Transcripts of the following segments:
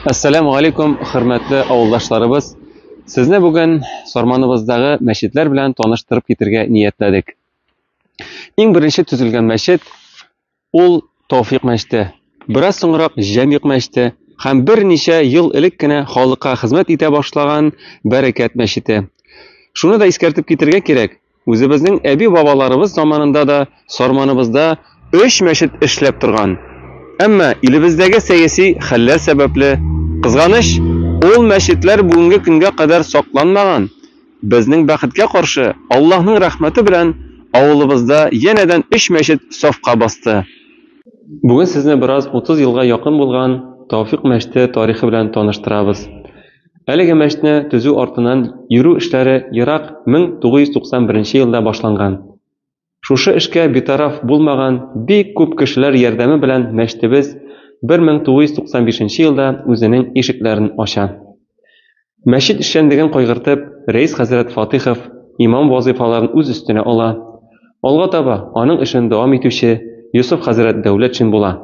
Әссәламү алейкум, хөрмәтле авылдашларыбыз. Сезне бүген Сарманыбыздагы мәчетләр белән таныштырып китергә ниятләдек. Иң беренче төзелгән мәчет ул Тауфик мәчете. Бераз соңрак Җәмигъ мәчете һәм берничә ел элек кенә халыкка хезмәт итә башлаган Бәрәкәт мәчете. Шуны да искәртеп китергә кирәк, Үзебезнең әби-бабаларыбыз заманында да Сарманыбызда өч мәчет эшләп торган. Әмма илебездәге сәяси хәлләр сәбәпле, кызганыч, ул мәчетләр бүгенге көнгә кадәр сакланмаган. Безнең бәхеткә каршы, Аллаһның рәхмәте белән авылыбызда янәдән өч мәчет сафка басты. Бүген сезне бераз 30 елга якын булган Тәүфикъ мәчете тарихы белән таныштырабыз. Әлеге мәчетне төзү артыннан йөрү эшләре ерак 1991 елда башланган. Шушы эшкә битараф булмаган бик күп кешеләр ярдәме белән мәчетебез 1995 елда үзенең ишекләрен ача. Мәчет эшчәнлеген кайгыртып, Рәис хәзрәт Фатыйхов имам вазыйфаларын үз өстенә ала. Алга таба аның эшен дәвам итүче Йосыф хәзрәт Дәүләтшин була.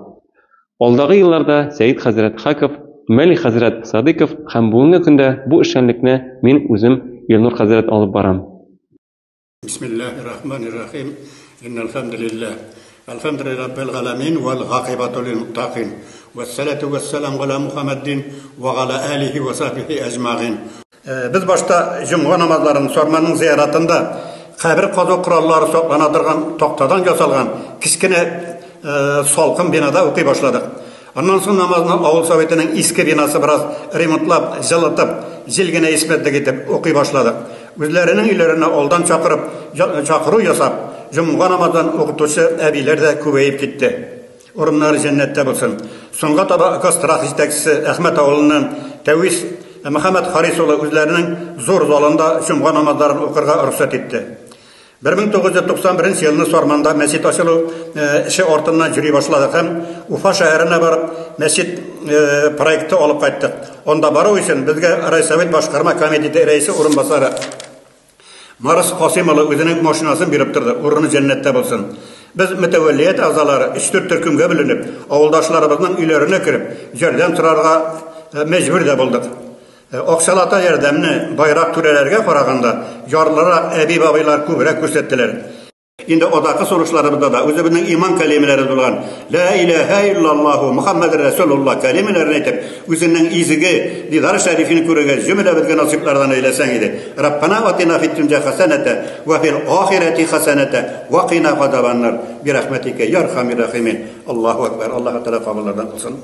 Алдагы елларда Сәет хәзрәт Хаков, Мәлик хәзрәт Садыйков һәм бүгенге көндә бу эшчәнлекне мин үзем Илнур хәзрәт алып барам. Бисмиллаһир рахманир рахим. Иннал хамдалиллаһ. Әлхәмдүлиллаһи раббил галәмин вәл гакыйбату лил муттакин. Вәссалату вәссәламу галя Мухаммадин ва галя алихи ва сахбихи әҗмәгыйн. Без башта җомга намазларын Сарманның зыяратында кабер казу кораллары саклана торган тактадан ясалган кечкенә салкын бинада укый башладык. Аннан соң намазны авыл советының иске бинасы бераз ремонтлап, җылытып, җил генә исмәтлек итеп укый башладык. Үзләренең өйләренә алдан чакырып, чакыру ясап, җомга намазын укытучы әбиләр дә күбәеп китте. Урыннары җәннәттә булсын. Соңга таба Кострах җитәкчесе Әхмәт авылыннан Тәвис Мөхәммәт Харис улы үзләренең зур залында җомга намазларын укырга рөхсәт итте. 1991 елны Сарманда мәчет ачылу эше артыннан йөри башладык һәм Уфа шәһәренә барып мәчет проекты алып кайттык. Анда бару өчен безгә райсовет башкарма комитеты рәисе урынбасары Марс Касыйм улы үзенең машинасын биреп торды, урыны җәннәттә булсын. Без, мөтәвәллият әгъзалары, өч-дүрт төркемгә бүленеп, авылдашларыбызның өйләренә кереп, ярдәм сорарга мәҗбүр дә булдык. Акчалата ярдәмне байрак түрәләргә караганда, ярлырак әби-бабайлар күбрәк күрсәттеләр. Инде азакы сулышларыбызда да үзебезнең иман кәлимәләре булган Лә иләһә иллаллаһу Мухаммадыр Расулуллаһ кәлимәләрен әйтеп, үзеңнең изге дидар шәрифен күрергә җөмләбезгә насыйплардан әйләсәң иде. Раббана атина фид дөнья хәсәнәтә вә фил ахирәти хәсәнәтә вә кина газабаннар бирәхмәтикә я архамир рахимин. Аллаһу акбар. Аллаһу Тәгалә кабуллардан кылсын.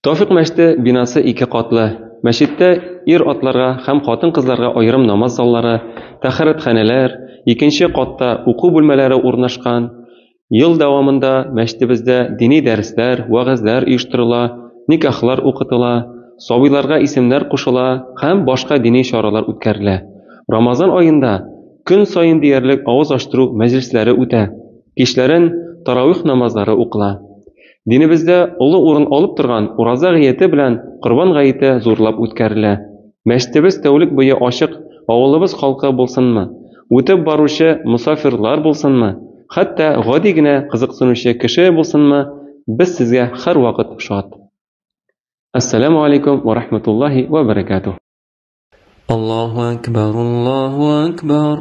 Тәүфикъ мәчете бинасы ике катлы. Мәчеттә ир-атларга һәм хатын-кызларга аерым намаз заллары, тәһарәтханәләр, икенче катта уку бүлмәләре урнашкан. Ел дәвамында мәчетебездә дини дәресләр, вәгазьләр оештырыла, никахлар укытыла, сабыйларга исемнәр кушыла һәм башка дини чаралар үткәрелә. Рамазан аенда көн саен диярлек авыз ачтыру мәҗлесләре үтә, кичләрен таравих намазлары укыла. Динебездә олы урын алып торган Ураза гаете белән Корбан гаете зурлап үткәрелә. Мәчетебез тәүлек буе ачык, авылыбыз халкы булсынмы, үтеп баручы мосафирлар булсынмы, хәтта гади генә кызыксынучы кеше булсынмы, без сезгә һәрвакыт шат. Әссәламү алейкум вә рахматуллаһи вә бәрәкәтүһ. Аллаһу әкбәр, Аллаһу әкбәр.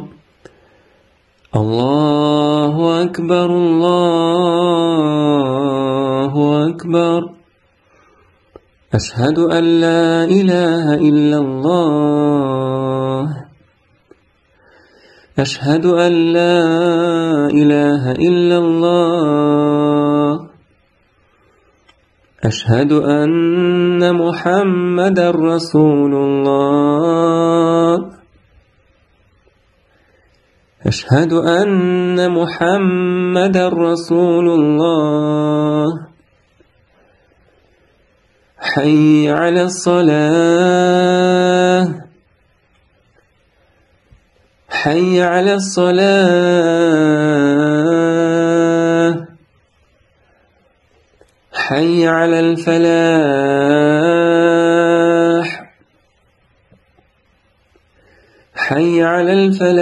Аллаһу әкбәр, Аллаһу әкбәр. Әшһәду ән ла илаһа илляллаһ. Әшһәду ән ла илаһа илляллаһ. أشهد أن محمد رسول الله أشهد أن محمد رسول الله حي على الصلاة حي على الصلاة حي على الفلاح حي على الفلاح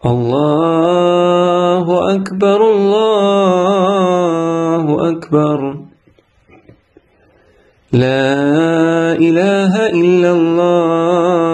الله أكبر الله أكبر لا إله إلا الله.